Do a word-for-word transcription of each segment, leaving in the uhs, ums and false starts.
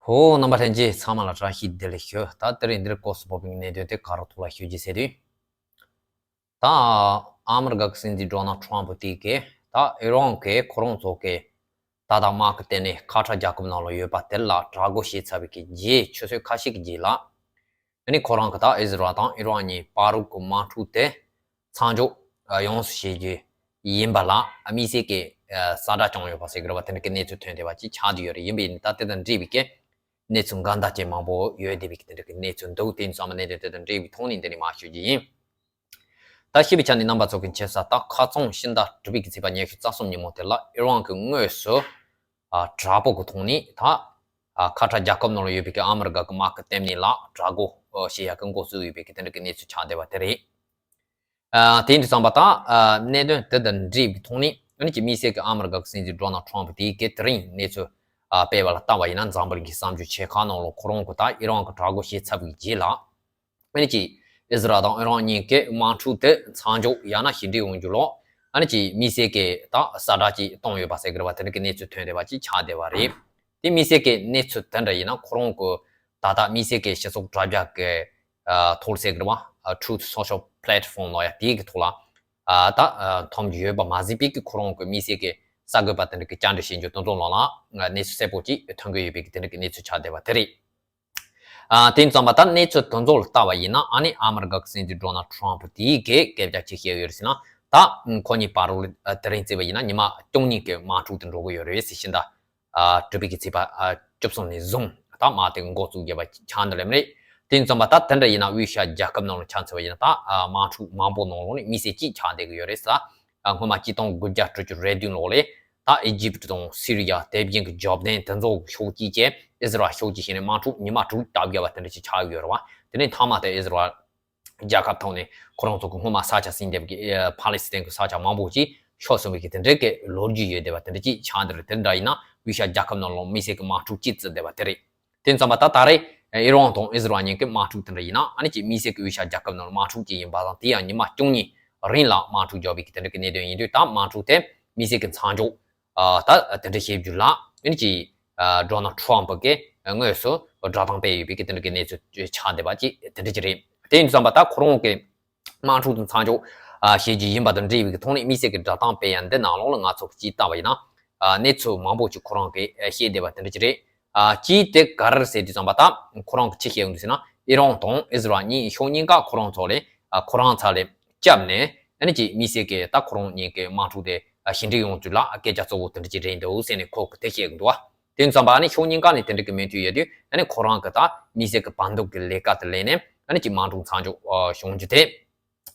ཧོ། རྣམ་པ་ལྷན་རྒྱས་ཚང་མ་ལ་བཀྲ་ཤིས་བདེ་ལེགས་ཞུ། ད་དེ་རིང་འདིར་སྐོར་སུ་བབས་པའི་གནད་དོན་དེ་ག་རོ་ཐོག་ལ་ཞུ་རྒྱུ་ཟེར་དུས། ད་ཨ་མི་རི་ཀ་གི་སྲིད་འཛིན་ཌོ་ནལ་ཊམ་པ་དེ་གིས་ད་ཨི་རན་གྱིས་ཁོ་རང་ཚོ་གི་ད་ལྟ་དམག་གི་ལྟེ་གནས་ཁ་ཐྲ་རྒྱལ་ཁབ་ནང་ལ་ཡོད་པ་དེ་ལ་དྲག་རྒོལ་བྱས་ཚར་བའི་གི་རྗེས་ཆུ་ཚོད་ཁ་ཤས་ཀྱི་རྗེས་ལ། ཨ་ནི་ཁོ་རང་གིས་ད་ཨི་ཟི་རལ་དང་ཨི་རན་གཉིས་བར་དུ་གི་དམག་འཁྲུག་དེ་མཚམས་འཇོག་ཡོངས་སུ་བྱེད་རྒྱུ་ཡིན་པ་ལ་དམིགས་བསལ་གྱི་གསལ་བསྒྲགས་བྱུང་ཡོད་པ་ཟེར་གྱི་རེད་བ། དེ་འདྲ་གི་གནས་ཚུལ་ཐོན་བསྡད་པ་ཅིག་ཆགས་བསྡད་ཡོད་རེད། ཡིན་པ་ཡིན་ད་དེ་དང་འབྲེལ་བའི་གི་གནས་ཚུལ་འགལ་ཟླ་ཅན་མང་པོ་ཡོད་བསྡད་པའི་གི་དེ་འདྲ་གི་གནས་ཚུལ་འདུག་དེ་ཚང་མ་གནད་དོན་དེ་དང་འབྲེལ་བའི་ཐོག་ནས་འདི་ནས་མར་ཞུ་རྒྱུ་ཡིན། ད་ཤེས་པའི་ཆ་ནས་རྣམ་པ་ཚོ་གི་མཁྱེན་གསལ། ད་ཁ་རྩང་ཕྱི་ཟླ་དྲུག་པའི་གི་ཚེས་པ་ཉི་ཤུ་རྩ་གསུམ་ཉིན་མོ་དེ་ལ་ཨི་རན་གྱིས་དངོས་སུ་ཨ་དྲག་པོ་གི་ཐོག་ནས་ད་ཨ་ཁ་ཐྲ་རྒྱལ་ཁབ་ནང་ལ་ཡོད་པའི་གི་ཨ་མི་རི་ཀ་གི་དམག་གི་ལྟེ་གནས་ལ་དྲག་རྒོལ་བྱེད་ཡག་གི་འགོ་བཙུགས་ཡོད་པའི་གི་དེ་འདྲ་གི་གནས་ཚུལ་ཆགས་བསྡད་པ་དེ་རེད། ཨ་དེ་འདྲ་ཙམ་པ་དང་ཨ་གནད་དོན་དེ་དང་འབྲེལ་བའི་ཐོག་ནས་ཨ་ནི་ཅིག་དམིགས་བསལ་གྱི་ཨ་མི་རི་ཀ་གི་སྲིད་འཛིན་ཌོ་ནལ་ཊམ་པ་དེ་གིས་དེ་རིང་གནས་ཚུལ་ཨ་སྤེལ་བ་ལ་ལྟ་བ་ཡིན་ན། འཛམ་བུ་གླིང་གི་གསར་འགྱུར་ཆེ་ཁག་ནང་ལ་ཁོ་རང་གིས་ད་ཨི་རན་གྱིས་དྲག་རྒོལ་བྱས་ཚར་བའི་རྗེས་ལ། ཨ་ནི་ཅིག་ཨི་ཟི་རལ་དང་ཨི་རན་གཉིས་ཀྱི་དམག་འཁྲུག་དེ་མཚམས་འཇོག་ཡང་ན་ཞི་འགྲིག་ཡོང་རྒྱུ་ལ་ཨ་ནི་ཅིག་དམིགས་བསལ་གྱི་ད་གསལ་བསྒྲགས་ཅིག་བཏང་ཡོད་པ་ཟེར་གྱི་རེད་བ། དེ་འདྲ་གི་གནས་ཚུལ་ཐོན་བསྡད་པ་ཅིག་ཆགས་བསྡད་པ་རེད། དེ་དམིགས་བསལ་གྱི་གནས་ཚུལ་དེ་འདྲ་ཡིན་ན་ཁོ་རང་གི་ད་ལྟ་དམིགས་བསལ་གྱི་སྤྱི་ཚོགས་དྲ་རྒྱ་གི་ཨ་ཐོག་ཟེར་གྱི་རེད་བ། ཨ་Truth Social Platform ལབ་ཡག་དེའི་གི་ཐོག་ལ་ཨ་ད་ཨ་མཐོང་རྒྱུ་ཡོད་པ་མ་ཟད་པའི་གི་ཁོ་རང་གི་དམིགས་བསལ་གྱི་གསར་འགོད་པ་དེ་འདྲ་གི་བཅར་འདྲི་བྱེད་རྒྱུ་དེ་ཚོ་ནང་ལ་ཨ་གནས་ཚུལ་གསལ་པོ་ཅིག་ཐོན་གྱི་ཡོད་པའི་གི་དེ་འདྲ་གི་གནས་ཚུལ་ཆགས་བསྡད་པ་དེ་རེད། ཨ་དེ་ཙམ་པ་ད་གནས་ཚུལ་དེ་ཚོ་ལ་ལྟ་བ་ཡིན་ན་ཨ་ནི་ཨ་མི་རི་ཀ་གི་སྲིད་འཛིན་ཌོ་ནལ་ཊམ་པ་དེ་གིས་སྐད་ཆ་ཅིག་བཤད་ཡོད་རེད་ཟེར་ན། ད་ཁོ་གཉིས་བར་ལ་དེ་རིང་བརྩིས་པ་ཡིན་ན་ཉི་མ་བཅུ་གཉིས་ཀྱི་དམག་འཁྲུག་དེ་འགྲོ་གི་ཡོད་རེད་ཟེར། ཕྱི་ཟླ་ཨ་དྲུག་པའི་གི་ཚེས་པ་ཨ་བཅུ་གསུམ་ནས་བཟུང་ད་དམག་དེ་འགོ་བཙུགས་བརྒྱབ་པ་ཆགས་འདུག་ལབ་རེད། དེ་ཙམ་པ་ད་དེ་འདྲ་ཡིན་ན་དབུས་ཤར་རྒྱལ་ཁབ་ནང་ལ་ཆ་མཚོན་པ་ཡིན་ན་ད་ཨ་དམག་འཁྲུག་མང་པོ་ནང་ལོགས་ནས་དམིགས་བསལ་གཅིག་ཆགས་བསྡད་ཀྱི་ཡོད་རེད་ཟེར། ཨ་སྔོན་མ་ཆིག་སྟོང་དགུ་བརྒྱ་དྲུག་ཅུ་རེ་བདུན་ལོ་ལ་ད་ཨི་ཇིབ་དང་སི་རི་ཡ། དེ་བཞིན་གྱི་ཇོར་ཌན། དེ་ཚོ་ཕྱོགས་གཅིག་བྱས། ཨི་ཟི་རལ་ཕྱོགས་གཅིག་བྱས་ནས་དམག་འཁྲུག་ཉི་མ་དྲུག་སྟབས་བརྒྱབ་པ་དེ་འདྲ་ཅིག་ཆགས་ཡོད་རེད་བ། དེ་ནས་མཐའ་མ་དེ་ཨི་ཟི་རལ་རྒྱལ་ཁབ་ཐོག་ནས་ཁོ་རང་ཚོ་གི་སྔོན་མ་ས་ཆ་ཟིན་བསྡད་པའི་ཨ་ཕ་ལེ་སི་ཐན་གྱི་ས་ཆ་མང་པོ་ཅིག་ཤོར་སོང་བའི་གི་དེ་འདྲའི་གི་ལོ་རྒྱུས་ཡོད་བསྡད་པ་དེ་འདྲ་ཅིག་ཆགས་འདུག་རེད། དེ་འདྲ་ཡིན་ན་དབུས་ཤར་རྒྱལ་ཁབ་ནང་ལ་དམིགས་བསལ་གྱི་དམག་འཁྲུག་ཅིག་བརྩིས་བསྡད་པ་དེ་རེད། དེ་ཙམ་པ་ད་ད་རེས་ཨི་རན་དང་ཨི་ཟི་རལ་གཉིས་ཀྱི་དམག་འཁྲུག་དེ་འདྲ་ཡིན་ན་ཨ་ནི་ཅིག་དམིགས་བསལ་གྱི་དབུས་ཤར་རྒྱལ་ཁབ་ནང་ལ་དམག་འཁྲུག་ཅིག་ཡིན་པ་དང་། དེ་ཡང་ཉི་མ་བཅུ་གཉིས་རིང་ལ་དམག་འཁྲུག་རྒྱག་པའི་གི་དེ་འདྲ་གི་གནད་དོན་ཡིན་དུས། ད་དམག་འཁྲུག་དེ་དམིགས་བསལ་གྱི་མཚམས་འཇོག་ཨ་ད་དེ་འདྲ་བྱེད་རྒྱུ་ལ་ཨ་ནི་ཅིག་ཨ་ཌོ་ནལ་ཊམ་པ་གིས་དངོས་སུ་བསྒྲགས་གཏམ་སྤེལ་ཡོད་པའི་གི་དེ་འདྲ་གི་གནས་ཚུལ་ཆགས་བསྡད་པ་ཅིག་དེ་འདྲ་ཅིག་རེད། དེ་ཡིན་དུས་ཙམ་པ་ད་ཁོ་རང་གི་དམག་འཁྲུག་དེ་མཚམས་འཇོག་ཨ་བྱེད་རྒྱུ་ཡིན་པ་དང་འབྲེལ་བའི་གི་ཐོག་ནས་དམིགས་བསལ་གྱི་བསྒྲགས་གཏམ་སྤེལ་ཡ་འདི་ནང་ལོགས་ལ་ང་ཚོ་གིས་ཅིག་བལྟས་པ་ཡིན་ན། ཨ་གནས་ཚུལ་མང་པོ་ཅིག་ཁོ་རང་གིས་ཨ་བཤད་བསྡད་པ་དེ་འདྲ་ཅིག་རེད། ཨ་ཅིག་དེ་ག་རེ་རེད་ཟེར་དུས་ཙམ་པ་ད་ཁོ་རང་གིས་ཅི་བཤད་ཡོང་འདུག་ཟེར་ན། ཨི་རན་དང་ཨི་ཟི་རལ་གཉིས་ཕྱོགས་གཉིས་ཀ་ཁོ་རང་ཚོ་ལ་ཨ་ཁོ་རང་ཚོ་ལ་སྐྱབས་ནས་ཨ་ནི་ཅིག་དམིགས་བསལ་གྱི་ད་ཁོ་རང་གཉིས་ཀྱི་དམག་འཁྲུག་དེ་ཨ་ཞི་འགྲིག་ཡོང་རྒྱུ་ལ་སྐད་ཆ་གཙོ་བོ་དེ་འདྲ་ཅིག་རེད་འདུག་ཟེར་ནས་ཁོ་གིས་དེ་བཤད་ཀྱི་འདུག་བ། དེ་ཙམ་པ་ཨ་ནི་ཕྱོགས་གཉིས་ཀ་ནས་དེ་འདྲ་གི་མོས་མཐུན་ཡོད་དུས་ཨ་ནི་ཁོ་རང་གིས་ད་དམིགས་བསལ་གྱི་བར་འདུམ་གྱི་ལས་ཀ་དེ་ལས་ནས་ཨ་ནི་ཅིག་དམག་འཁྲུག་མཚམས་འཇོག་ཨ་བྱུང་རྒྱུ་དེ།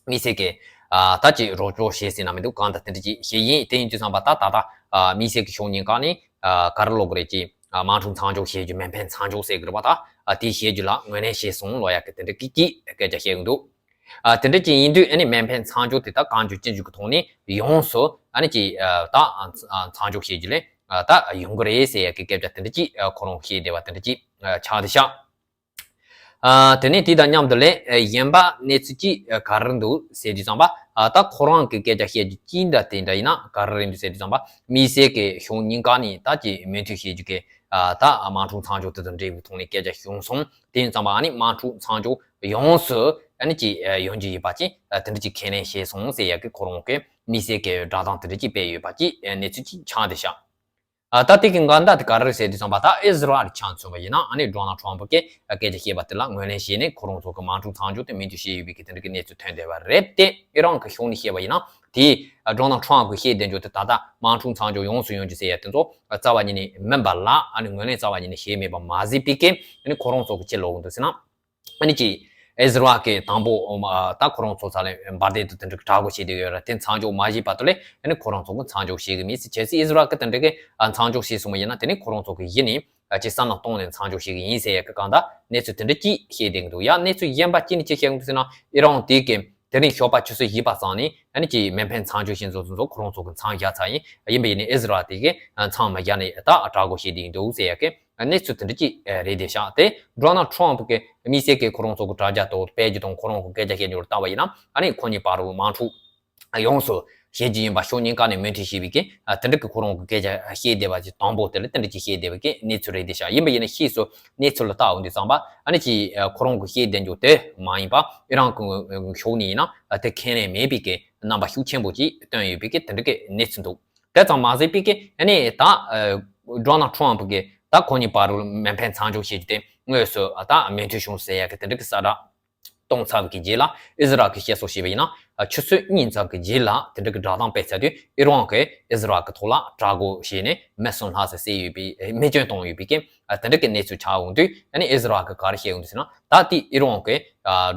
དམིགས་བསལ་གྱི་ཨ་ད་ཅིག་རོགས་སྐྱོར་བྱེད་ཟེར་ན་མི་འདུག་གང་ལྟར་དེ་འདྲ་ཅིག་བྱེད་ཡིན། དེ་ཡིན་དུས་ཙམ་པ་ད་ད་ལྟ་ཨ་དམིགས་བསལ་གྱི་ཕྱོགས་གཉིས་ཀ་ནས་ཨ་ག་རེ་ལབ་དགོས་རེད། ཅིག་ཨ་དམག་འཁྲུག་མཚམས་འཇོག་བྱེད་རྒྱུ། མེ་འཕེན་མཚམས་འཇོག་ཟེར་གྱི་རེད་པ། ད་ཨ་དེ་བྱེད་རྒྱུ་ལ་ངོས་ལེན་བྱས་སོང་ལབ་ཡག་གི་དེ་འདྲ་གི་ཅིག་སྐད་ཆ་བཤད་ཀྱི་འདུག་ཨ་དེ་འདྲ་ཅིག་ཡིན་དུས་ཨ་ནི་མེ་འཕེན་མཚམས་འཇོག་དེ་ད་གང་བྱུང་ཅི་བྱུང་གི་ཐོག་ནས་ཡོངས་སུ་ཨ་ནི་ཅིག་ཨ་ད་ཨ་མཚམས་འཇོག་བྱེད་རྒྱུ་ལ་ཨ་ད་ཡོང་གི་རེད་ཟེར་ཡག་གི་སྐད་ཆ་དེ་འདྲ་ཅིག་ཨ་ཁོ་རང་བཤད་བསྡད་པ་དེ་འདྲ་ཅིག་ཨ་ཆགས་བསྡད་ཤག་ཨ་དེ་ནས་དེ་དང་མཉམ་དུ་ལས་ཨ་གཞན་པ་གནས་ཚུལ་གཅིག་ཨ་ག་རེ་འདུག་ཟེར་དུས་ཙམ་པ། ཨ་ད་ཁོ་རང་གི་སྐད་ཆ་བཤད་རྒྱུ་གཅིག་འདྲ་དེ་འདྲ་ཡིན་ན་ག་རེ་རེད་འདུག་ཟེར་དུས་ཙམ་པ། དམིགས་བསལ་གྱི་ཕྱོགས་གཉིས་ཀ་ནས་ད་ཅིག་མོས་མཐུན་བྱེད་རྒྱུ་གི་ཨ་ད་དམག་འཁྲུག་མཚམས་འཇོག་དེ་དང་འབྲེལ་བའི་ཐོག་ནས་སྐད་ཆ་བྱུང་སོང་། དེ་ཡིན་ཙམ་པ་ཨ་ནི་དམག་འཁྲུག་མཚམས་འཇོག་ཡོངས་སུ་ཨ་ནི་ཅིག་ཨ་ཡོང་རྒྱུ་ཡོད་པ་ཅིག་ཨ་དེ་འདྲ་ཅིག་ཁས་ལེན་བྱས་སོང་ཟེར་ཡག་གི་ཁོ་རང་གི་དམིགས་བསལ་གྱི་བསྒྲགས་གཏམ་དེ་འདྲ་ཅིག་སྤེལ་ཡོད་པ་ཅིག་ཨ་གནས་ཚུལ་ཅིག་ཆགས་བསྡད་ཤག་ཨ་ད་དེ་གི་འགལ་ཟླ་དེ་ག་རེ་རེད་ཟེར་དུས་ཙམ་པ། ད་ཨི་ཟི་རལ་ཆ་མཚོན་པ་ཡིན་ན་ཨ་ནི་ཌོ་ནལ་ཊམ་པ་གིས་སྐད་ཆ་བཤད་པ་དེ་ལ་ངོས་ལེན་བྱས་ནས་ཁོ་རང་ཚོ་གི་དམག་འཁྲུག་མཚམས་འཇོག་དེ་མོས་མཐུན་བྱས་ཡོད་པའི་གི་དེ་འདྲ་གི་གནས་ཚུལ་ཐོན་བསྡད་པ་རེད་དེ། ཨི་རན་གི་ཕྱོགས་ནས་བཤད་པ་ཡིན་ན་དེ་ཨ་ཌོ་ནལ་ཊམ་པ་གིས་བཤད་བསྡད་རྒྱུ་དེ་ད་ལྟ་དམག་འཁྲུག་མཚམས་འཇོག་ཡོངས་སུ་ཡོང་རྒྱུ་ཟེར་ཡ་དེ་ཚོ་རྩ་བ་ཉིད་ནས་མིན་པ་ལ། ཨ་ནི་ངོས་ལེན་རྩ་བ་ཉིད་ནས་བྱས་མེད་པ་མ་ཟད་པའི་གི་ཨ་ནི་ཁོ་རང་ཚོ་གི་ཅི་ལབ་ཀྱི་འདུག་ཟེར་ན། ཨ་ནི་ཅིག་ཨི་ཟི་རལ་གྱིས་དང་པོ་ཨ་ད་ཁོ་རང་ཚོ་ས་ལ་འབར་མདེལ་དང་དེ་འདྲ་གི་དྲག་པོ་བྱས་བསྡད་ཡོད་ར། དེ་མཚམས་འཇོག་མ་བྱས་བར་དུ་ལས་ཨ་ནི་ཁོ་རང་ཚོ་གིས་མཚམས་འཇོག་བྱེད་གི་མེད་ཟེར། གལ་སྲིད་ཨི་ཟི་རལ་གྱིས་དེ་འདྲ་གི་ཨ་མཚམས་འཇོག་བྱས་སོང་བ་ཡིན་ན་དེ་ནི་ཁོ་རང་ཚོ་གིས་གཞི་ནས་ཨ་ཅིག་བསམ་བློ་གཏོང་ནས་མཚམས་འཇོག་བྱེད་གི་ཡིན་ཟེར་ཡ་གི་གང་ལྟར་གནས་ཚུལ་དེ་འདྲ་ཅིག་བཤད་བསྡད་ཀྱི་འདུག་ཡ་གནས་ཚུལ་གཞན་པ་གཅིག་ནས་ཅི་བཤད་ཀྱི་འདུག་ཟེར་ན། ཨི་རན་དེ་གིས་དེ་རིང་ཞོགས་པ་ཆུ་ཚོད་བཞི་པ་ཙམ་ནས་ཨ་ནི་ཅིག་མེ་འཕེན་མཚམས་འཇོག་བྱེད་མཛད་དེ་ཚོ་ཁོ་རང་ཚོ་གིས་མཚམས་བཞག་ཚར་ཡིན། ཡིན་པ་ཡིན་ནའི་ཨི་ཟི་རལ་དེ་གིས་མཚམས་མ་བཞག་ནས་ད་དྲག་རྒོལ་བྱས་བསྡད་ཀྱི་འདུག་ཟེར་ཡ་གི་གནས་ཚུལ་དེ་འདྲ་ཅིག་རེད་བསྡད་ཤག་དེ་ཌོ་ནལ་ཊམ་པ་གིས་དམིགས་བསལ་གྱི་ཁོ་རང་ཚོ་གི་དྲ་རྒྱ་ཐོག་སྤེལ་རྒྱུ་དང་ཁོ་རང་གི་སྐད་ཆ་བཤད་རྒྱུར་བལྟས་པ་ཡིན་ན་ཨ་ནི་ཁོ་གཉིས་བར་དུ་དམག་འཁྲུག་ ཡོངས་སུ་ཤེས་ཀྱི་ཡིན་པ། ཕྱོགས་གཉིས་ཀ་ནས་མོས་མཐུན་བྱས་པའི་གི་དེ་འདྲ་གི་ཁོ་རང་གི་སྐད་ཆ་བཤད་བསྡད་པ་ཅིག་དང་པོ་དེ་ལ་དེ་འདྲ་ཅིག་བཤད་བསྡད་པའི་གི་གནས་ཚུལ་རེད་དེ་ཤག་ཡིན་པ་ཡིན་ན་ཕྱིས་སུ་གནས་ཚུལ་ལ་བལྟ་འོང་དུས་ཙམ་པ་ཨ་ནི་ཅིག་ཁོ་རང་གི་བཤད་བསྡད་རྒྱུ་དེ་མ་ཡིན་པ་ཨི་རན་གི་ཕྱོགས་ནས་ཡིན་ན་དེ་ཁས་ལེན་མེད་པའི་གི་རྣམ་པ་ཤུགས་ཆེན་པོ་ཅིག་བཏོན་ཡོད་པའི་གི་དེ་འདྲ་གི་གནས་ཚུལ་འདུག་དེ་ཙམ་མ་ཟད་པའི་གི་ཨ་ནི་ད་ཌོ་ནལ་ཊམ་གི་ད་ཁོ་གཉིས་བར་དུ་མེ་འཕེན་མཚམས་འཇོག་བྱེད་རྒྱུ་དེ་དངོས་སུ་ད་མོས་མཐུན་བྱུང་ཟེར་ཡ་གི་དེ་འདྲ་གི་གསལ་བསྒྲགས་གཏོང་ཚར་བའི་གི་རྗེས་ལ་ཨི་ཟི་རལ་གི་བཤད་སྲོལ་བྱས་པ་ཡིན་ན་ཆུ་ཚོད་གཉིས་ཙམ་གི་རྗེས་ལ་དེ་འདྲ་གི་བསྒྲགས་གཏམ་སྤེལ་ཚར་དུས་ཨི་རན་གི་ཨི་ཟི་རལ་གི་ཐོག་ལ་དྲག་རྒོལ་བྱས་ནས་མི་གསུམ་ལྷག་ཙམ་བསད་ཡོད་པའི་རྨས་སྐྱོན་བཏང་ཡོད་པའི་གི་དེ་འདྲ་གི་གནས་ཚུལ་ཆགས་འོང་དུས་ཨ་ནི་ཨི་ཟི་རལ་གི་ག་རེ་བཤད་འོང་དུས་ཟེར་ན། ད་དེ་ཨི་རན་གི་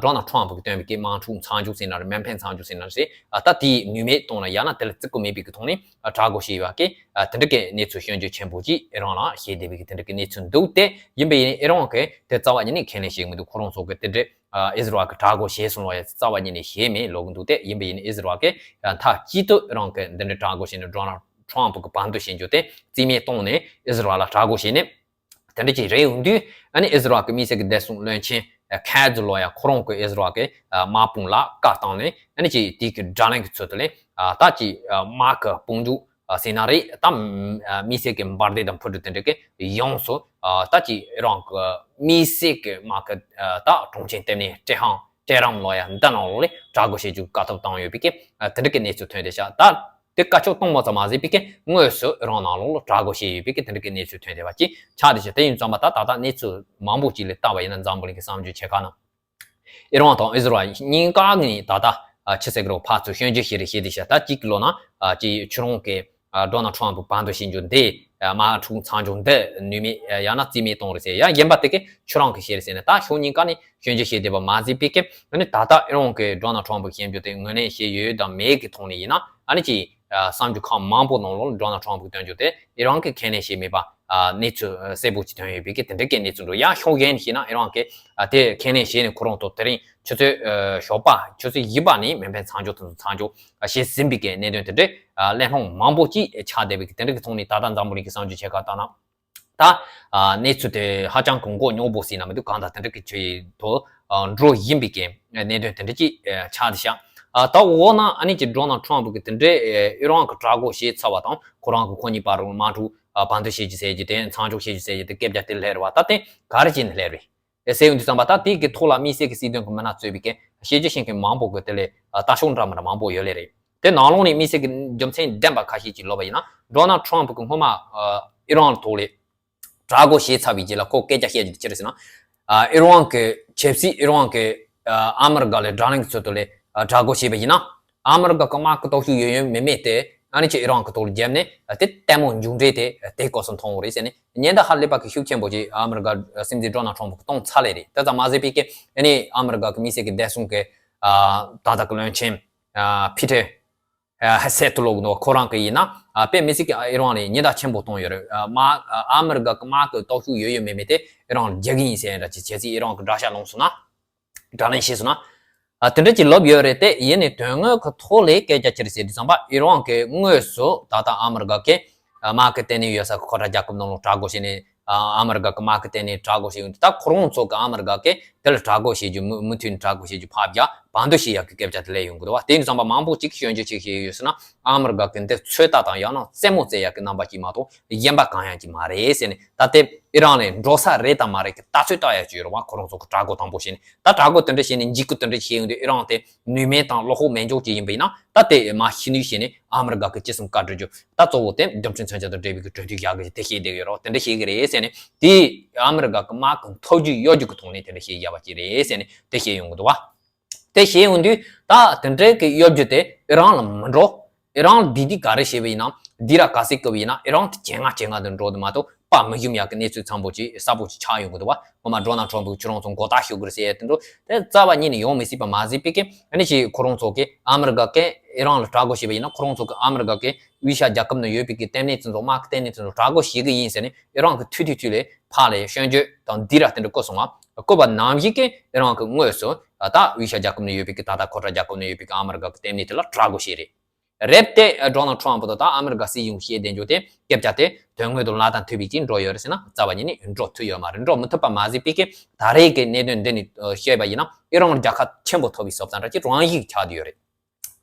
ཌོ་ནལ་ཊམ་གི་བཏོན་པའི་གི་དམག་འཁྲུག་མཚམས་འཇོག་ཟེར་ན་རེད། མེ་འཕེན་མཚམས་འཇོག་ཟེར་ན་རེད། ད་དེ་ནུས་མེད་བཏང་ན་ཡང་ན་དེ་ལ་བརྩི་བཀུར་མེད་པའི་གི་ཐོག་ནས་དྲག་རྒོལ་བྱས་ཡོད་པ་གི་དེ་འདྲ་གི་གནས་ཚུལ་སྐྱོན་བརྗོད་ཆེན་པོ་ཅིག་ཨི་རན་ལ་བྱས་བསྡད་པའི་གི་དེ་འདྲ་གི་གནས་ཚུལ་འདུག་དེ་ཡིན་པ་ཡིན་ན་ཨི་རན་གི་དེ་རྩ་བ་ཉིད་ནས་ཁས་ལེན་བྱེད་མི་འདུག་ཁོ་རང་ཚོ་གི་དེ་འདྲ་ཨི་ཟི་རལ་གི་དྲག་རྒོལ་བྱས་སོང་ལོ་ཡ་རྩ་བ་ཉིད་ནས་བྱས་མེད་ལབ་གི་འདུག་དེ་ཡིན་པ་ཡིན་ན་ཨི་ཟི་རལ་གི་མཐའ་གཅིག་ཏུ་ཨི་རན་གི་འདི་འདྲ་དྲག་རྒོལ་བྱས་ནས་ཌོ་ནལ་ཊམ་གི་བར་འདུམ་བྱེད་རྒྱུ་དེ་རྩིས་མེད་བཏང་ནས་ཨི་ཟི་རལ་ལ་དྲག་རྒོལ་བྱས་ནས། དེ་འདྲ་ཅིག་རེད་ཡོང་དུས་ཨ་ནི་ཨི་ཟི་རལ་གི་མི་སེར་གི་བདེ་སྲུང་བློན་ཆེན་ཁ་ཛི་ལོ་ཡ་ཁོ་རང་གི་ཨི་ཟི་རལ་གི་དམག་དཔུང་ལ་བཀའ་བཏང་ནས་ཨ་ནི་ཅིག་དེ་གི་དགྲ་ལན་གི་ཚུལ་དུ་ལས་ད་ཅིག་དམག་གི་དཔུང་འཇུག་ཟེར་ན་རེད། ད་མི་སེར་གི་འབར་མདེལ་དང་འཕུར་གྲུ་དེ་འདྲ་གི་ཡོངས་སུ་ད་ཅིག་ཨི་རན་གི་མི་སེར་གི་དམག་གི་ད་གྲོང་ཁྱེར་དེ་ནས་ཏེ་ཧྲན་ཏེ་རན་ལོ་ཡ་འདི་ནང་ལོགས་ལས་དྲག་རྒོལ་བྱེད་རྒྱུ་བཀའ་ཐོབ་བཏང་ཡོད་པའི་གི་དེ་འདྲ་གི་གནས་ཚུལ་ཐོན་བསྡད་ཤག་ད། དེ་བཀའ་ཆོས་གཏོང་བ་ཙམ་མ་ཟད་པའི་གི་དངོས་སུ་ཨི་རན་ནང་ལོགས་ལ་དྲག་རྒོལ་བྱས་ཡོད་པའི་གི་དེ་འདྲ་གི་གནས་ཚུལ་ཐོན་བསྡད་པ་ཅིག་ཆགས་བསྡད་ཤག་དེ་ཡིན་ཙང་མ་ད་ད་ལྟ་གནས་ཚུལ་མང་པོ་ཅིག་ལ་བལྟ་བ་ཡིན་ན་འཛམ་བུ་གླིང་གི་གསར་འགྱུར་ཆེ་ཁག་ནང་ཨི་རན་དང་ཨི་ཟི་རལ་གཉིས་ཀ་ནས་ད་ལྟ་ཕྱི་གསལ་གི་རོ་ཕར་ཚུར་སྐྱོན་བརྗོད་བྱས་རེད་བྱས་བསྡད་ཤག་ད་གཅིག་གི་ལོ་ན་ཅིག་ཁྱོད་རང་གི་ཌོ་ནལ་ཊམ་བར་འདུམ་བྱེད་རྒྱུ་འདི་དམག་འཁྲུག་མཚམས་འཇོག་འདི་ནུས་མེད་ཡང་ན་རྩིས་མེད་གཏོང་རེད་ཟེར། ཡང་གཞན་པ་དེ་གི་ཁྱོད་རང་གི་བཤད་རེད་ཟེར་ནས་ད་ཕྱོགས་གཉིས་ཀ་ནས་སྐྱོན་བརྗོད་བྱས་བསྡད་པ་མ་ཟད་པའི་གི་ཨ་ནི་ད་ལྟ་ཨི་རན་གི་ཌོ་ནལ་ཊམ་བཤད་རྒྱུ་དེ་ངོས་ལེན་བྱས་ཡོད་དམ་མེད་ཀྱི་ཐོག་ནས་ཡིན་ན་ཨ་ནི་ཅིག་གསར་འགྱུར་ཁག་མང་པོ་ནང་ལོགས་ཌོ་ནལ་ཊམ་གི་སྐྱོན་བརྗོད་དེ་ཨི་རན་གི་ཁས་ལེན་བྱས་མེད་པ་གནས་ཚུལ་གསལ་པོ་ཅིག་ཐོན་ཡོད་པའི་གི་དེ་འདྲ་གི་གནས་ཚུལ་འདུག་ཡང་ཕྱོགས་གཞན་ཞིག་ན་ཨི་རན་གི་དེ་ཁས་ལེན་བྱས་ནས་ཁོ་རང་ཚོ་དེ་རིང་ཆུ་ཚོད་ཞོགས་པ་ཆུ་ཚོད་བཞི་པ་ནས་མེ་འཕེན་མཚམས་འཇོག་དེ་ཚོ་མཚམས་འཇོག་བྱས་ཟིན་པའི་གི་གནད་དོན་དེ་འདྲ་གླེང་སློང་མང་པོ་ཅིག་ཆགས་བསྡད་པའི་གི་དེ་འདྲ་གི་ཐོག་ནས་ད་ལྟ་འཛམ་བུ་གླིང་གི་གསར་འགྱུར་ཆེ་ཁག་ལྟར་ན། ད་གནས་ཚུལ་དེ་ཧ་ཅང་གི་མགོ་རྙོག་པོ་ཟེར་ན་མི་འདུག་གང་ལྟར་དེ་འདྲ་གི་ཆེད་དུ་འགྲོ་བཞིན་པའི་གི་གནད་དོན་དེ་འདྲ་ཅིག་ཆགས་བསྡད་ཤག་ད་འོ་ན་ཨ་ནི་ཅིག་ཌོ་ནལ་ཊམ་གི་དེ་འདྲའི་ཨི་རན་གི་དྲག་རྒོལ་བྱས་ཚར་བ་དང་ཁོ་རང་གི་ཁོ་གཉིས་བར་དུ་དམག་འཁྲུག་བར་འདུམ་བྱེད་རྒྱུ་ཟེར་རྒྱུ་དེ་མཚམས་འཇོག་བྱེད་རྒྱུ་ཟེར་རྒྱུ་དེ་སྐད་ཆ་དེ་སླེབས་རེད་བ། ད་དེ་ག་རེ་བྱས་ནས་སླེབས་རེད་ཟེར་ཡོང་དུས་ཙམ་པ་ད་དེ་གི་ཐོག་ལ་དམིགས་བསལ་གི་སྲིད་དོན་གི་མི་སྣ་གཙོས་པའི་གི་བཤད་རྒྱུ་བཤད་མཁན་མང་པོ་གི་དེ་ལས་ལྟ་ཕྱོགས་འདྲ་མི་འདྲ་མང་པོ་ཡོད་ལེ་རེད། དེ་ནང་ལོགས་ནས་དམིགས་བསལ་གྱི་རྒྱུ་མཚན་ལྡན་པ་ཁ་ཤས་ཅིག་ལབ་པ་ཡིན་ན། ཌོ་ནལ་ཊམ་གྱིས་སྔོན་མ་ཨི་རན་ཐོག་ལ་དྲག་རྒོལ་བྱས་ཚར་བའི་རྗེས་ལ་ཁོ་སྐད་ཆ་བཤད་རྒྱུ་དེ་ཅི་རེད་ཟེར་ན། ཨི་རན་གྱི་ཆབ་སྲིད་ཨི་རན་གྱི་ཨ་མི་རི་ཀ་ལ་དགྲ་ལན་གྱི་ཚུལ་དུ་ལ་དྲག་རྒོལ་བྱས་པ་ཡིན་ན། ཨ་མི་རི་ཀ་གི་དམག་གི་སྟོབས་ཤུགས་ཡོད་ཡོད་མེད་མེད་དེ་ཨ་ནི་ཅིག་ཨི་རན་གྱི་ཐོག་ལ་བརྒྱབ་ནས་དེ་ལྟད་མོ་མཇུག་འབྲས་དེ་དེ་སྐབས་སུ་མཐོང་བ་རེད་ཟེར་ནས་ཉེན་བརྡ་ཧ་ལས་པ་གི་ཤུགས་ཆེན་པོ་ཅིག་ཨ་མི་རི་ཀ་སྲིད་འཛིན་ཌོ་ནལ་ཊམ་གྱིས་གཏོང་ཚར་ལེ་རེད། དེ་ཙམ་མ་ཟད་པའི་གི་ཨ་ནི་ཨ་མི་རི་ཀ་གི་དམིགས་བསལ་གྱི་བདེ་སྲུང་གི་ད་ལྟ་གི་བློན་ཆེན་ཕི་ཏེར་ཧེ་སེད་ལབ་ཀྱི་འདུག་ཁོ་རང་གིས་ཡིན་ན་དཔེ་མི་སྲིད་ཀྱི་ཨི་རན་ལ་ཉེན་བརྡ་ཆེན་པོ་བཏང་ཡོད་རེད། དམག་ཨ་མི་རི་ཀ་གི་དམག་གི་སྟོབས་ཤུགས་ཡོད་ཡོད་མེད་མེད་དེ་ཨི་རན་ལ་རྒྱག་གི་ཡིན་ཟེར་ཡ་འདྲ་ཅིག་བྱས་ཚེ་ཨི་རན་གྱི་དགྲ་ཤ་ལངས་སོང་ན། དགྲ་ལན་བྱས་སོང་ན། དེ་འདྲ་ཅིག་ལབ་ཡོད་རེད་དེ། ཡིན་ནའི་དོན་དངོས་ཀྱི་ཐོག་ལ་སྐད་ཆ་ཅི་རེད་ཟེར་དུས་ཙམ་པ་ཨི་རན་གྱིས་དངོས་སུ་ད་ལྟ་ཨ་མི་རི་ཀ་གི་དམག་གི་ལྟེ་གནས་ཡོད་ས་གི་ཁོ་ཐག་རྒྱལ་ཁབ་ནང་ལ་དྲག་རྒོལ་བྱས་ནས། ཨ་མི་རི་ཀ་གི་དམག་གི་ལྟེ་གནས་དྲག་རྒོལ་བྱས་ཡོང་དུས་ད་ཁོ་རང་ཚོ་གི་ཨ་མི་རི་ཀ་གིས་དེ་ལ་དྲག་རྒོལ་བྱེད་རྒྱུ་མུ་མུ་མཐུད་ནས་དྲག་རྒོལ་བྱེད་རྒྱུ་ཕར་བརྒྱབ་བར་འདུམ་བྱེད་ཡག་གི་སྐད་ཆ་དེ་སླེབས་ཡོང་གི་འདུག་བ། དེ་ཡིན་དུས་ཙམ་པ་མང་པོ་ཅིག་གིས་སྐྱོན་བརྗོད་ཅིག་བྱས་ཡོད་ཟེར་ན་ཨ་མི་རི་ཀ་གི་འདི་ཚོད་ལྟ་དང་ཡང་ན་རྩེད་མོ་རྩེ་ཡག་གི་རྣམ་པ་ཅིག་མ་གཏོགས་གཞན་པ་གང་ཡང་ཅིག་མ་རེད་ཟེར་ནས། ད་ལྟའི་ཨི་རན་ལ་འགྲོ་ས་རེད་དང་མ་རེད་ཀྱི་ལྟ་ཚོད་ལྟ་ཡག་ཅིག་ཡོད་རེད་བ། ཁོ་རང་ཚོ་གི་དྲག་རྒོལ་དང་པོ་བྱས་ནས་ད་དྲག་རྒོལ་དེ་འདྲ་བྱས་ནས་འཇིགས་སྐུལ་དེ་འདྲ་བྱས་ཡོང་དུས་ཨི་རན་དེ་ནུས་མེད་དང་བློ་ཁོག་མེད་མགྱོགས་ཅིག་ཡིན་པ་ཡིན་ན་ད་དེ་མར་ཕྱི་ནུས་བྱས་ནས་ཨ་མི་རི་ཀ་གི་ཅི་གསུང་བཀའ་སྒྲུབ་རྒྱུ། ད་གཙོ་བོ་དེ་རྒྱུ་མཚན་མཚོན་ཆ་དང་འབྲེལ་བའི་གི་གྲོས་མཐུན་བཞག་གི་དེ་བཤད་བསྡད་ཡོད་རེད། དེ་འདྲ་བཤད་གི་རེད་ཟེར་ནས་དེ་ཨ་མི་རི་ཀ་གི་དམག་གི་མཐོ་རྒྱུགས་གཡོ་སྒྱུ་གི་ཐོག་ནས་དེ་འདྲ་བཤད་ཡག་པ་ཅིག་རེད་ཟེར་ནས་དེ་བཤད་ཡོང་གི་འདུག་བ། དེ་བཤད་ཡོང་དུས་ད་དེ་འདྲའི་གི་གཡོ་སྒྱུ་དེ་ཨི་རན་ལ་མི་འགྲོ། ཨི་རན་ལ་འདི་འདི་ག་རེ་བྱས་པ་ཡིན་ན་འདི་ར་ག་ཟེ་བཀོད་པ་ཡིན་ན་ཨི་རན་དེ་ཇེ་ང་ཇེ་ང་དུ་འགྲོ་དུ་མ་གཏོགས་དཔའ་མི་ཞུམ་ཡག་གི་གནས་ཚུལ་ཚང་པོ་ཅིག་གསལ་པོ་ཅིག་ཆགས་ཡོང་གི་འདུག་བ། ངོ་མ་ཌོ་ནལ་ཊམ་པུ་ཁྱོད་རང་ཚོ་མགོ་བཏགས་ཞུ་གི་རེད་ཟེར་ཡ་དེ་འདྲ་དེ་རྩ་བ་ཉིད་ནས་ཡོང་མི་སྲིད་པ་མ་ཟད་པའི་གི་ཨ་ནི་ཅིག་ཁོ་རང་ཚོ་གི་ཨ་མི་རི་ཀ་གི་ཨི་རན་ལ་དྲག་རྒོལ་བྱས་པ་ཡིན་ན་ཁོ་རང་ཚོ་གི་ཨ་མི་རི་ཀ་གི་དབུས་ཤར་རྒྱལ་ཁབ་ནང་ཡོད་པའི་གི་ལྟེ་གནས་ཚོ་དམག་གི་ལྟེ་གནས་ཚོ་དྲག་རྒོལ་བྱེད་གི་ཡིན་ཟེར་ནས་ཨི་རན་གི་ཐུག་ཐུག་ཐུག་ལས་ཕར་ལས་སྐྱོན་བརྗོད་དང་འདི་ར་དེ་འདྲ་བཀོད་སོང་བ། བཀོད་པ་ནང་བཞིན་གི་ཨི་རན་གི་དངོས་སུ་ད་དབུས་ཤར་རྒྱལ་ཁབ་ནང་ཡོད་པའི་གི་ད་ལྟ་ཁོ་ཐག་རྒྱལ་ཁབ་ནང་ཡོད་པའི་གི་ཨ་མི་རི་ཀ་གི་ལྟེ་གནས་དེ་ལ་དྲག་རྒོལ་བྱས་རེད། རེད་དེ་ཌོ་ནལ་ཊམ་པུ་དང་ད་ཨ་མི་རི་ཀ་སྲིད་གཞུང་བཤད་བསྡད་རྒྱུ་དེ་སྐད་ཆ་དེ་དོན་དངོས་དང་ལག་དང་མཐུན་པའི་ཅིག་འགྲོ་ཡོད་རེད་ཟེར་ན་རྩ་བ་ཉིད་ནས་འགྲོ་ཐུབ་ཡོད་མ་རེད། འགྲོ་མི་ཐུབ་པ་མ་ཟད་པའི་གི་ད་རེས་ཀྱི་གནད་དོན་འདི་ནས་བཤད་པ་ཡིན་ན་ཨི་རན་རྒྱལ་ཁ་ཆེན་པོ་ཐོབ་པའི་བཟོ་ལྟ་འདྲ་ཅིག་རང་ཡིག་ཆགས་བསྡད་ཡོད་རེད།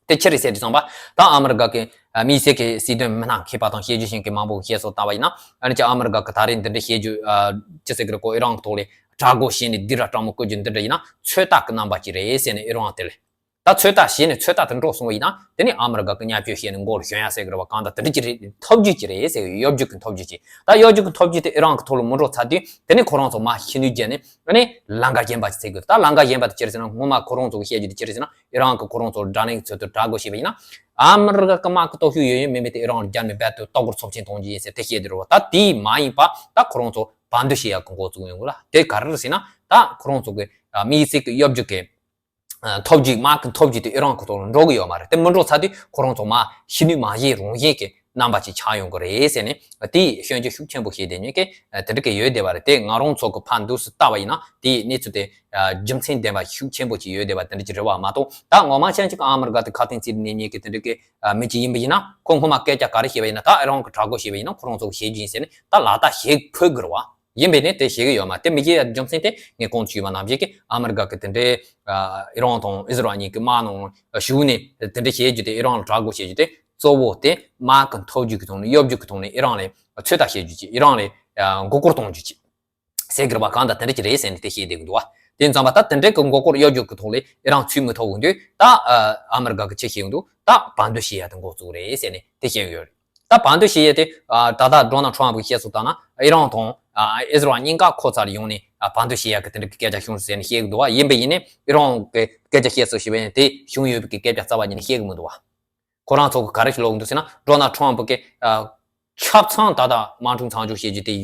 དེ་ཅི་རེད་ཟེར་དུས་ཙམ་པ། ད་ཨ་མི་རི་ཀ་གི་ཨ་དམིགས་བསལ་གྱི་སྲིད་དོན་མི་སྣ་མཁས་པ་དང་དཔྱད་བརྗོད་བྱེད་མཁན་མང་པོ་གིས་བཤད་སྲོལ་ལྟ་བ་ཡིན་ན། ཨ་ནི་ཅི་ཨ་མི་རི་ཀ་གི་ད་རེས་འདི་འདྲའི་བཤད་རྒྱུ་ཨ་ཅི་ཟེར་གི་རེད། ཁོ་ཨི་རན་གི་ཐོག་ལ་དྲག་རྒོལ་བྱས་ནས་སྡིགས་ར་སྤྲང་མོ་བསྐུལ་རྒྱུ་འདི་འདྲ་ཡིན་ན་ཚོད་ལྟ་གི་རྣམ་པ་ཅིག་རེད་ཟེར་ནས་ཨི་རན་དེ་ལ། ད་ཚོད་ལྟ་བྱས་ནས་ཚོད་ལྟ་དེ་འགྲོ་སོང་བ་ཡིན་ན། དེ་ནི་ཨ་མི་རི་ཀ་གི་བརྙས་བཅོས་བྱས་ནས་མགོ་ལ་ཞོན་ཡ་ཟེར་གི་རེད་བ། གང་ལྟར་དེ་འདྲ་ཅིག་རེད། ཐབས་ཇུས་ཅིག་རེད་ཟེར་གི། གཡོ་སྒྱུ་གི་ཐབས་ཇུས་ཅིག་ད་གཡོ་སྒྱུ་གི་ཐབས་ཇུས་དེ་ཨི་རན་གི་ཐོག་ལ་མི་འགྲོ་ཚར་དུས། དེ་ནི་ཁོ་རང་ཚོ་མར་ཕྱི་སྣོན་བརྒྱབ་ནས། ཨ་ནི་ལམ་ཁ་གཞན་པ་ཅིག་བཙལ་དགོས། ད་ལམ་ཁ་གཞན་པ་དེ་ཅི་རེད་ཟེར་ན། སྔོན་མ་ཁོ་རང་ཚོ་གིས་བཤད་རྒྱུ་དེ་ཅི་རེད་ཟེར་ན། ཨི་རན་གི་ཁོ་རང་ཚོ་དྲག་གནོན་གྱི་ཚུལ་དུ་དྲག་རྒོལ་བྱས་པ་ཡིན་ན། ཨ་མི་རི་ཀ་གི་དམག་གི་སྟོབས་ཤུགས་ཡོད་ཡོད་མེད་མེད་དེ་ཨི་རན་ལ་རྒྱབ་ནས་རྦད་དེ་ལྟོ་སྐོར་ཚབས་ཆེན་གཏོང་རྒྱུ་ཡིན་ཟེར་དེ་བཤད་དེ་རེད་བ། ད་དེའི་མ་ཡིན་པ་ད་ཁོ་རང་ཚོ་བར་འདུམ་བྱེད་ཡག་གི་འགོ་བཙུགས་ཡོང་གི་ལ། དེ་ག་རེ་རེད་ཟེར་ན། ད་ཁོ་རང་ཚོ་གི་ཨ་དམིགས་བསལ་གྱི་གཡོ་སྒྱུ་གི་ཨ་ཐབས་ཇུས། དམག་གི་ཐབས་ཇུས་དེ་ཨི་རན་གི་ཐོག་ལ་འགྲོ་གི་ཡོད་མ་རེད། དེ་མི་འགྲོ་ཚར་དུས་ཁོ་རང་ཚོ་མར་ཕྱི་སྣོན་མ་བྱེད་རང་བཞིན་གྱི་རྣམ་པ་ཅིག་ཆགས་ཡོང་གི་རེད་ཟེར་ནས་དེའི་སྐྱོན་བརྗོད་ཤུགས་ཆེན་པོ་བྱས་བསྡད་མཁན་གྱི་ཨ་དེ་འདྲ་གི་ཡོད་བསྡད་པ་རེད། དེ་ང་རང་ཚོ་གི་ཕར་འདུག་སེ་ལྟ་བ་ཡིན་ན་དེའི་གནས་ཚུལ་དེ་ཨ་རྒྱུ་མཚན་ལྡན་པ་ཤུགས་ཆེན་པོ་ཅིག་ཡོད་བསྡད་པ་དེ་འདྲ་ཅིག་རེད་བ་མ་གཏོགས། ད་ངོ་མ་ཅན་ཅིག་ཨ་མི་རི་ཀ་དེ་ཁ་གཏད་བྱས་ནས་ཉེ་གི་དེ་འདྲ་གི་ཨ་མི་ཅིག་ཡིན་པ་ཡིན་ན། ཁོ་སྔོན་མ་སྐད་ཆ་ག་རེ་བཤད་པ་ཡིན་ན། ད་ཨི་རན་གྱིས་དྲག་རྒོལ་བྱས་པ་ཡིན་ན་ཁོ་རང་ཚོ་གིས་བྱེད་རྒྱུ་ཡིན་ཟེར་ནས་ད་ལག་བསྟར་བྱེད་ཕོད་ཀྱི་རེད་བ། ཡིན་པས་ནས་དེ་བྱེད་ཀྱི་ཡོད་མ་རེད། དེ་མི་བྱེད་ཡ་རྒྱུ་མཚན་དེ་ངས་གོང་དུ་ཞུས་པ་ནང་བཞིན་གྱི་ཨ་མི་རི་ཀ་གིས་དེ་འདྲའི་ཨ་ཨི་རན་དང་ཨི་ཟི་རལ་གཉིས་ཀྱི་དམག་ནང་ཞུགས་ནས་དེ་འདྲ་བྱེད་རྒྱུ་དེ། ཨི་རན་ལ་དྲག་རྒོལ་བྱེད་རྒྱུ་དེ་གཙོ་བོ་དེ་དམག་གི་ཐབས་ཇུས་ཀྱི་ཐོག་ནས། གཡོ་སྒྱུ་གི་ཐོག་ནས་ཨི་རན་ལ་ཚོད་ལྟ་བྱེད་རྒྱུ་ཅིག་ཨི་རན་ལ་ཨ་མགོ་སྐོར་གཏོང་རྒྱུ་ཅིག་ཟེར་གི་རེད་བ། གང་ལྟར་དེ་འདྲ་ཅིག་རེད་ཟེར་ནས་དེ་བཤད་བསྡད་ཀྱི་འདུག་བ། དེ་ཡིན་ཙང་པ་ད་དེ་འདྲའི་གི་མགོ་སྐོར་གཡོ་སྒྱུ་གི་ཐོག་ལ་ཨི་རན་ཚུར་མི་ཐོབ་ཀྱི་དུས། ད་ཨ་ཨ་མི་རི་ཀ་གིས་ཅི་བྱེད་ཀྱི་འདུག་ད་བར་འདུམ་བྱེད་ཡ་དེ་འགོ་བཙུགས་རེད་ཟེར་ནས་དེ་བཤད་ཀྱི་ཡོད་རེད། ད་བར་འདུམ་བྱེད་ཡ་དེ་ཨ་ད་ལྟ་ཌོ་ནལ་ཊམ་གྱིས་བཤད་སྲོལ་ལྟར་ན། ཨི་རན་དང་ཨ་ཨི་ཟི་རལ་གཉིས་ཀ་ཁོ་ཚར་ཡོང་ནས་ཨ་བར་འདུམ་བྱེད་ཡ་གི་དེ་འདྲ་གི་སྐད་ཆ་བྱུང་ཟེར་ནས་བཤད་ཀྱི་འདུག་བ། ཡིན་པ་ཡིན་ནའི་ཨི་རན་གྱིས་སྐད་ཆ་བཤད་སྲོལ་ཞིག་བྱས་ནས་དེ་བྱུང་ཡོད་པའི་གི་སྐད་ཆ་རྩ་བ་ཉིད་ནས་བཤད་ཀྱི་མི་འདུག་བ། ཁོ་རང་ཚོ་གིས་ག་རེ་ཞིག་ཀློག་གི་འདུག་ཟེར་ན། ཌོ་ནལ་ཊམ་གྱིས་ཨ་ཆ་ཚང་ད་ལྟ་དམག་འཁྲུག་མཚམས་འཇོག་བྱེད་རྒྱུ་དེ་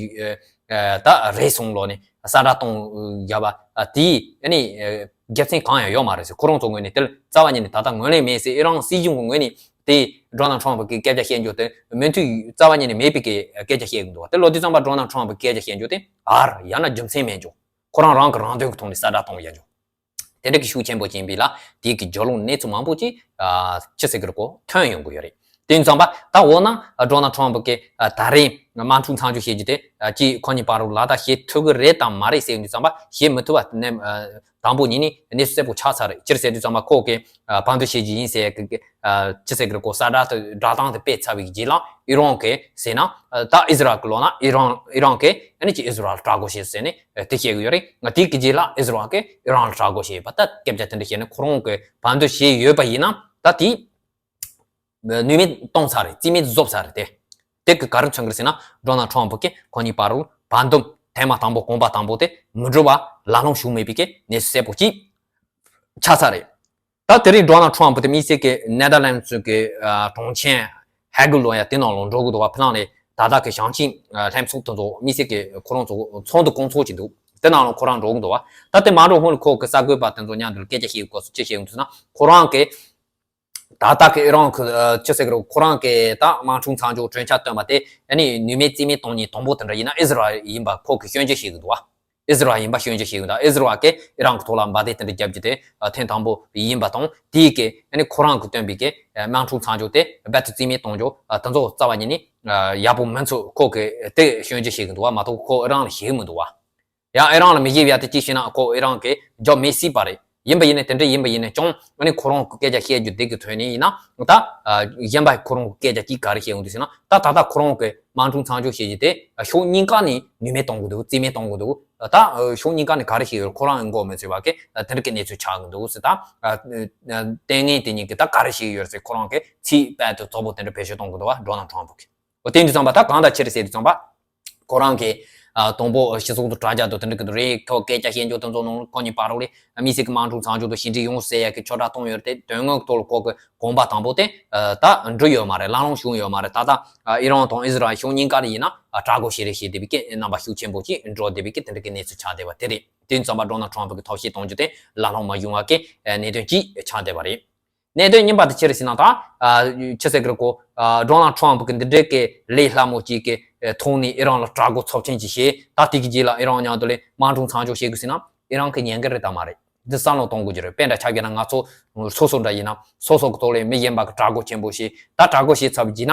ཨ་ད་རེད་སོང་ལོ་ནས་གསལ་བསྒྲགས་གཏོང་རྒྱབ་པ་དེའི་ཨ་ནི་ཨ་རྒྱུ་མཚན་གང་ཡང་ཡོད་མ་རེད་ཟེར། ཁོ་རང་ཚོ་ངོས་ནས་དེ་ལ་རྩ་བ་ཉིད་ནས་ད་ལྟ་ངོས་ལེན་མེད་ཟེར། ཨི་རན་སྲིད་གཞུང་གི་ངོས་ནས་དེ་ཌོ་ནལ་ཊམ་གྱིས་སྐད་ཆ་བཤད་རྒྱུ་དེ་མོས་མཐུན་རྩ་བ་ཉིད་ནས་མེད་པའི་གི་སྐད་ཆ་བཤད་གི་འདུག་བ། དེ་ལོ་དུས་ཙམ་པ་ཌོ་ནལ་ཊམ་གྱིས་སྐད་ཆ་བཤད་རྒྱུ་དེ་ཨར་ཡང་ན་རྒྱུ་མཚན་མེད་རྒྱུ། ཁོ་རང་རང་གི་རང་དོན་གྱི་ཐོག་ནས་གསལ་བསྒྲགས་གཏོང་ཡ་རྒྱུ། དེ་འདྲ་གི་ཤུགས་ཆེན་པོ་ཅིག་ཡིན་པས་ལ། དེའི་གི་རྒྱབ་ལོགས་གནས་ཚུལ་མང་པོ་ཅིག་ཨ་ཅི་ཟེར་གི་རེད་གོ། ཐོན་ཡོང་གི་ཡོད་རེད། དེ་ཡིན་ཙང་པ་ད་འོ་ན་ཨ་ཌོ་ནལ་ཊམ་གྱིས་ཨ་ད་རེས་དམག་འཁྲུག་མཚམས་འཇོག་བྱེད་རྒྱུ་དེ་ཨ་ཅིག་ཁོ་གཉིས་བར་དུ་ལག་བསྟར་བྱེད་ཐུབ་གི་རེད་དམ་མ་རེད་ཟེར་ཡོང་དུས་ཙམ་པ། བྱེད་མི་ཐུབ་པ་ནས་ཨ་དང་པོ་ཉིད་ནས་གནས་ཚུལ་གསལ་པོ་ཆགས་ཚར་རེད། ཅི་རེད་ཟེར་དུས་ཙམ་པ་ཁོ་གིས་ཨ་བར་འདུམ་བྱེད་རྒྱུ་ཡིན་ཟེར་གི་གི་ཨ་ཅི་ཟེར་གི་རེད་གོ། གསལ་བསྒྲགས་དེ་བསྒྲགས་སྟངས་དེ་སྤེལ་ཚར་བའི་རྗེས་ལ། ཨི་རན་གྱིས་ཟེར་ན་ཨ་ད་ཨི་ཟི་རལ་གྱི་ལོག་ན་ཨི་རན་ཨི་རན་གྱིས་ཨ་ནི་ཅིག་ཨི་ཟི་རལ་དྲག་རྒོལ་བྱེད་ཟེར་ནས་དེ་བཤད་གི་ཡོད་རེད། ང་དེའི་གི་རྗེས་ལ་ཨི་ཟི་རལ་གྱིས་ཨི་རན་ལ་དྲག་རྒོལ་བྱས་ཡོད་པ། ད་སྐད་ཆ་དེ་འདྲ་བཤད་ནས་ཁོ་རང་གིས་བར་འདུམ་བྱས་ཡོད་པ་ཡིན་ན། ད་དེ་ནུས་མེད་གཏོང་ཚར་རེད། རྩིས་མེད་བཟོས་ཚར་རེད། དེ་དེ་གི་ག་རེ་མཚོན་གི་རེད་ཟེར་ན། ཌོ་ནལ་ཊམ་གྱིས་ཁོ་གཉིས་བར་དུ་བར་འདུམ་ཐེངས་མ་དང་པོ་གོམ་པ་དང་པོ་དེ་མི་འགྲོ་བ་ལམ་ལྷོང་བྱུང་མེད་པའི་གི་གནས་ཚུལ་གསལ་པོ་ཅིག་ཆགས་ཚར་རེད། ད་དེ་རིང་ཌོ་ནལ་ཊམ་དེ་དམིགས་བསལ་གྱི་ནེ་དར་ལེན་ཙི་གི་ཨ་གྲོང་ཁྱེར་ཧེ་གི་ལོ་ཡ་དེ་ནང་ལ་འགྲོ་གི་འདུག་བ། ཕི་ནང་ལ་ད་ལྟ་གི་བྱང་ཆིངས་ཨ་ལྷན་ཚོགས་དེ་ཚོ་དམིགས་བསལ་གྱི་ཁོ་རང་ཚོ་ཚོགས་འདུ་སྐོང་ཚོགས་ཀྱི་འདུག་དེ་ནང་ལ་ཁོ་རང་འགྲོ་གི་འདུག་བ། ད་དེ་མ་འགྲོ་སྔོན་ལ་ཁོ་གི་གསར་འགོད་པ་དེ་ཚོ་མཉམ་དུ་སྐད་ཆ་བཤད་དགོས་སུ་ཅི་བཤད་ཡོང་དུས་ན། ཁོ་རང་གིས་ད་ལྟ་གི་ཨི་རན་གྱི་ཨ་ཅི་ཟེར་གི་རེད། ཁོ་རང་གིས་ད་དམག་འཁྲུག་མཚམས་འཇོག་གྲོས་འཆར་བཏོན་པ་དེ་ཨ་ནི་ནུས་མེད་རྩིས་མེད་གཏོང་མཁན་དང་པོ་དེ་འདྲ་ཡིན་ན་ཨི་ཟི་རལ་ཡིན་པ་ཁོ་གིས་སྐྱོན་བརྗོད་བྱེད་གི་འདུག་བ། ཨི་ཟི་རལ་ཡིན་པ་སྐྱོན་བརྗོད་བྱེད་གི་འདུག་ཨི་ཟི་རལ་གིས་ཨི་རན་གྱི་ཐོག་ལ་འབར་མདེལ་དེ་འདྲ་བརྒྱབ་རྒྱུ་དེ་ཨ་ཐེངས་དང་པོ་ཡིན་པ་དང་། དེའི་གི་ཨ་ནི་ཁོ་རང་གིས་བཏོན་པའི་གི་ཨ་དམག་འཁྲུག་མཚམས་འཇོག་དེ་རྦད་དེ་རྩིས་མེད་གཏོང་རྒྱུ་ཨ་དེ་ཚོ་རྩ་བ་ཉིད་ནས་ཨ་ཡག་པོ་མིན་ཚུལ་ཁོ་གིས་དེ་སྐྱོན་བརྗོད་བྱེད་གི་འདུག་བ། མ་གཏོགས་ཁོ་ཨི་རན་ལ་བྱེད་གི་མི་འདུག་བ། ཡང་ཨི་རན་ལ་མི་བྱེད་པ་དེ་ཅི་ཞེ་ན། ཁོ་ཨི་རན་གྱིས་རྒྱབ་མེད་སྲིད་པ་རེད། ཡིན་པ་ཡིན་ནའི་དེ་འདྲ་ཡིན་པ་ཡིན་ནའི་ཀྱང་ཨ་ནི་ཁོ་རང་གི་སྐད་ཆ་བཤད་རྒྱུ་དེ་གི་ཐོག་ནས་ཡིན་ན། ད་ཨ་གཞན་པ་ཁོ་རང་གི་སྐད་ཆ་གཅིག་ག་རེ་བཤད་ཡོང་དུས་ཟེར་ན། ད་ད་ལྟ་ཁོ་རང་གིས་དམག་འཁྲུག་མཚམས་འཇོག་བྱེད་རྒྱུ་དེ་ཕྱོགས་གཉིས་ཀ་ནས་ནུས་མེད་གཏོང་གི་འདུག་རྩིས་མེད་གཏོང་གི་འདུག་ད་ཕྱོགས་གཉིས་ཀ་ནས་ག་རེ་བྱེད་ཡོད་ཁོ་རང་གི་མགོ་མི་ཚོས་པ་གི་དེ་འདྲ་གི་གནས་ཚུལ་ཆགས་གི་འདུག་ཟེར། ད་ལྟས་ངན་དེ་གཉིས་ཀྱིས་ད་ག་རེ་བྱེད་ཀྱི་ཡོད་ཟེར། ཁོ་རང་གིས་ཚིག་རྦད་དེ་རྩོག་པོ་དེ་འདྲ་བེད་སྤྱོད་གཏོང་གི་འདུག་བ། ཌོ་ནལ་ཊམ་གིས། འོ་དེ་འདྲ་ཙམ་པ་ད་གང་ལྟར་ཅི་རེད་ཟེར་དུས་ཙམ་པ། ཁོ་རང་གིས་ཨ་དང་པོ་སྤྱི་ཚོགས་དང་དྲ་རྒྱ་དང་དེ་འདྲ་གི་དུ་རེད། ཁོ་སྐད་ཆ་བཤད་རྒྱུ་དེ་ཚོ་ནང་ཁོ་གཉིས་བར་ལ་དམིགས་བསལ་གྱི་དམག་འཁྲུག་མཚམས་འཇོག་དང་ཞི་འགྲིག་ཡོང་ཟེར་ཡ་གི་ཆོད་ཁྲག་བཏང་ཡོད་རེད་དེ། དོན་དངོས་ཐོག་ལ་ཁོ་གི་གོམ་པ་དང་པོ་དེ་ཨ་ད་འགྲོ་ཡོད་མ་རེད། ལམ་ལྷོང་བྱུང་ཡོད་མ་རེད། ད་ལྟ་ཨ་ཨི་རན་དང་ཨི་ཟི་རལ་ཕྱོགས་གཉིས་ཀ་ལ་ཡིན་ན་ཨ་དྲག་རྒོལ་བྱེད་རེས་བྱེད་བསྡད་པའི་གི་རྣམ་པ་ཤུགས་ཆེན་པོ་ཅིག་འགྲོ་བསྡད་པའི་གི་དེ་འདྲ་གི་གནས་ཚུལ་ཆགས་བསྡད་པ་དེ་རེད། དེ་ཙམ་པ་ཌོ་ནལ་ཊམ་གི་ཐབས་ཤེས་གཏོང་རྒྱུ་དེ་ལམ་ལྷོང་མ་བྱུང་བ་གི་གནད་དོན་ཅིག་ཆགས་བསྡད་པ་རེད། གནད་དོན་གཉིས་པ་དེ་ཅི་རེད་ཟེར་ན། ད་ཨ་ཅི་ཟེར་གི་རེད་གོ། ཨ་ཌོ་ནལ་ཊམ་གི་འདི་འདྲའི་གི་ལས་སླ་མོ་ཅིག་གི་ཨ་ཐོག་ནས་ཨི་རན་ལ་དྲག་རྒོལ་ཚབས་ཆེན་ཅིག་བྱས། ད་དེ་གི་རྗེས་ལ་ཨི་རན་མཉམ་དུ་ལས་དམག་འཁྲུག་མཚམས་འཇོག་བྱེད་དགོས་ཟེར་ན། ཨི་རན་གི་ཉན་གི་རེད་དམ་མ་རེད། འདི་བསམ་བློ་གཏོང་དགོས་ཀྱི་རེད། དཔེ་འདྲ་ཆ་བཞག་ན་ང་ཚོ་སོ་སོ་འདྲ་ཡིན་ན། སོ་སོ་གི་ཐོག་ལས་མི་གཞན་པ་གི་དྲག་རྒོལ་ཆེན་པོ་བྱས། ད་དྲག་རྒོལ་བྱས་ཚར་བའི་རྗེས་ན་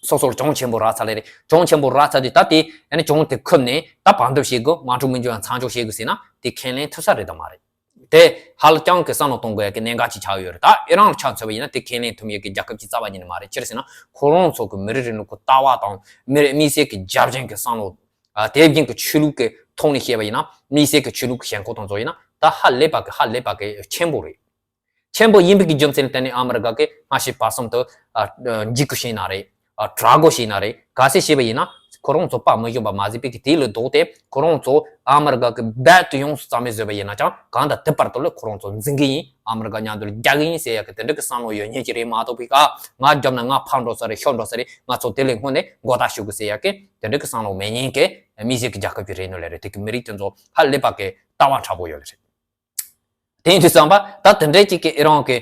སོ་སོར་གྱོང་ཆེན་པོ་རག་ཚར་ལེ་རེད། གྱོང་ཆེན་པོ་རག་ཚར་དུས་ད་དེ་ཨ་ནི་གྱོང་དེ་ཁུར་ནས་ད་བར་འདུམ་བྱེད་དགོས། དམག་འཁྲུག་མི་འབྱུང་བ་མཚམས་འཇོག་བྱེད་དགོས་ཟེར་ན་དེ་ཁས་ལེན་ཐུབ་ས་རེད་དམ་མ་རེད། དེ་ཧ་ལས་ཀྱང་གི་བསམ་བློ་གཏོང་དགོས་ཡ་གི་གནད་འགག་ཅིག་ཆགས་ཡོད་རེད། ད་ཨི་རན་ཆ་མཚོན་པ་ཡིན་ན་དེ་ཁས་ལེན་ཐུབ་ཡ་གི་རྒྱལ་ཁབ་ཅིག་རྩ་བ་ཉིད་ནས་མ་རེད། ཅི་རེད་ཟེར་ན་ཁོ་རང་ཚོ་གི་མི་རིགས་རིང་ལུགས་ཀྱི་ལྟ་བ་དང་མི་རིགས་དམིགས་བསལ་གྱི་རྒྱབ་ཆེན་གྱི་བསམ་བློ། ཨ། དེ་བཞིན་གྱི་ཆོས་ལུགས་ཀྱི་ཐོག་ནས་བཤད་པ་ཡིན་ན། དམིགས་བསལ་གྱི་ཆོས་ལུགས་ཀྱི་ཞེན་ཁོག་དང་ཚོ་ཡིན་ན་ད་ཧ་ལས་པ་གི་ཧ་ལས་པ་གི་ཆེན་པོ་རེད། ཆེན་པོ་ཡིན་པའི་གི་རྒྱུ་མཚན་ལ་བརྟེན་ནས་ཨ་མི་རི་ཀ་གི་སྔ་ཕྱི་བར་གསུམ་དུ། ཨ། འཇིགས་སྐུལ་བྱས་ན་རེད། ཨ། དྲག་རྒོལ་བྱས་ན་རེད། ག་ཚད་བྱས་པ་ཡིན་ན་ཁོ་རང་ཚོ་དཔའ་མི་ཞུམ་པ་མ་ཟད་པའི་གི་དེ་ལས་ལྡོག་སྟེ་ཁོ་རང་ཚོ་ཨ་མི་རི་ཀ་གི་རྦད་དེ་ཡོངས་སུ་རྩ་མེད་བཟོས་པ་ཡིན་ན་ཅང་གང་ལྟར་དེ་བར་དུ་ལ་ཁོ་རང་ཚོ་འཛིང་གི་ཡིན། ཨ་མི་རི་ཀ་མཉམ་དུ་རྒྱག་གི་ཡིན་ཟེར་ཡ་གི་དེ་འདྲ་གི་བསམ་བློ་ཡོད་མཁན་ཅིག་རེད་མ་གཏོགས་པའི་ག་ང་རྒྱབ་ན་ང་ཕར་འགྲོ་ས་རེད། ཤོར་འགྲོ་ས་རེད། ང་ཚོ་དེ་ལས་སྔོན་ནས་མགོ་བཏགས་ཞུ་དགོས་ཟེར་ཡ་གི་དེ་འདྲ་གི་བསམ་བློ་མེད་མཁན་གི་དམིགས་བསལ་གི་རྒྱལ་ཁབ་ཅིག་རེད་ནོ་ལེ་རེད། དེ་གི་མི་རིགས་དེ་ཚོ་ཧ་ལས་པ་གི་ལྟ་བ་དྲག་པོ་ཡོད་ལེ་རེད། དེ་ཡིན་དུས་ཙམ་པ་ད་དེ་འདྲའི་གཅིག་གི་ཨི་རན་གི་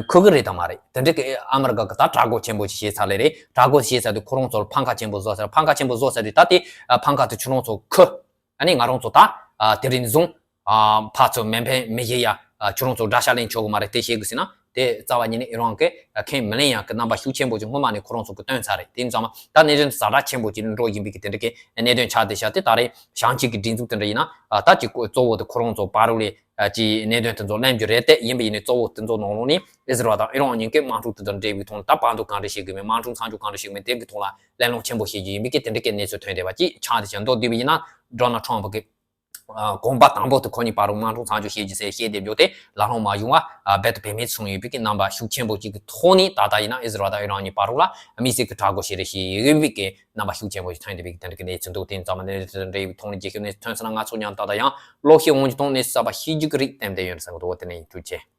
ཁུ་གི་རེད་དམ་མ་རེད། དེ་འདྲའི་གི་ཨ་མི་རི་ཀ་གི་ད་དྲག་རྒོལ་ཆེན་པོ་ཞིག་བྱས་ཚར་ལེ་རེད། དྲག་རྒོལ་བྱས་ཚར་དུས་ཁོ་རང་ཚོར་འཕང་ཁ་ཆེན་པོ་བཟོ་ཚར། འཕང་ཁ་ཆེན་པོ་བཟོ་ཚར་དུས་ད་དེ་འཕང་ཁ་དེ་ཁྱོད་རང་ཚོ་ཁུ། ཨ་ནི་ང་རང་ཚོ་ད་དེ་རིང་བཟུང་ཕར་ཚུར་མེ་འཕེན་མི་བྱེད་ཡ། ཁྱོད་རང་ཚོ་དགྲ་ཤ་ལེན་ཆོག་གི་མ་རེད། དེ་བྱེད་དགོས་ཟེར་ན་དེ་རྩ་བ་ཉིད་ནས་ཨི་རན་གི་ཁས་མི་ལེན་ཡ་གི་རྣམ་པ་ཤུགས་ཆེན་པོ་ཅིག་སྔོན་མ་ནས་ཁོ་རང་ཚོ་གི་སྟོན་ཚར་རེད། དེ་ཡིན་ཙང་ད་གནད་དོན་ཛ་དྲག་ཆེན་པོ་ཅིག་འགྲོ་བཞིན་པའི་གི་དེ་འདྲ་གི་གནད་དོན་ཆགས་བསྡད་ཤག་དེ་ད་རེས་བྱང་ཆུབ་ཀྱི་སྒྲིག་འཛུགས་དེ་འདྲ་ཡིན་ན་ད་ཅིག་གཙོ་བོ་དེ་ཁོ་རང་ཚོ་བར་ལ་ཅིག་གནད་དོན་དེ་ཚོ་གླེང་རྒྱུ་རེད། དེ་ཡིན་པ་ཡིན་ནའི་གཙོ་བོ་དེ་ཚོ་ནང་ལོགས་ནས་ཨི་ཟི་རལ་དང་ཨི་རན་གཉིས་ཀའི་དམག་འཁྲུག་དེ་དང་འབྲེལ་བའི་ཐོག་ནས་ད་བར་འདུམ་གང་འདྲ་བྱེད་དགོས་མིན། དམག་འཁྲུག་མཚམས་འཇོག་གང་འདྲ་བྱེད་དགོས་མིན། དེ་གི་ཐོག་ལ་གླེང་སློང་ཆེན་པོ་བྱེད་རྒྱུ་ཡིན་པའི་གི་དེ་འདྲ་གི་གནས་ཚུལ་ཐོན་བསྡད་པ་ཅིག་ཆགས་བསྡད་ཤག་མདོར་བསྡུས་པ་ཡིན་ན་ཌོ་ནལ་ཊམ་པ་གི་ཨ། གོམ་པ་དང་པོ་དེ་ཁོ་གཉིས་བར་དུ་དམག་འཁྲུག་མཚམས་འཇོག་བྱེད་རྒྱུ་ཟེར་བཤད་བསྡད་རྒྱུ་དེ་ལ་ལྷོང་མ་བྱུང་བ། ཨ། རྦད་དེ་བེད་མེད་སོང་ཡོད་པའི་གི་རྣམ་པ་ཤུགས་ཆེན་པོ་ཅིག་གི་ཐོག་ནས་ད་ལྟ་ཡིན་ན་ཨི་ཟི་རལ་དང་ཨི་རན་གཉིས་བར་ལ་དམིགས་བསལ་གྱི་དྲག་རྒོལ་བྱེད་རེས་བྱེད་ཡོད་པའི་གི་རྣམ་པ་ཤུགས་ཆེན་པོ་ཞིག་ཐོན་བསྡད་པའི་གི་དེ་འདྲ་གི་གནས་ཚུལ་འདུག་དེ་ཡིན་ཙང་མ་གནས་ཚུལ་འདྲ་ཡི་ཐོག་ནས་རྒྱལ་ཁབ་གནས་ཚུལ་ཐོན་ས་ན་ང་ཚོ་མཉམ་ད་ལྟ་ཡང་ལོ་ཤས་སྔོན་གྱི་ཐོག་གནས་ཚུལ་གསར་པ་ཤེས་རྒྱུ་གི་རིགས་ཏན་ཏན་ཡོད་ཟེར་གི་འདུག་དེ་ནས་ཡིན། ཐུགས་རྗེ་ཆེ།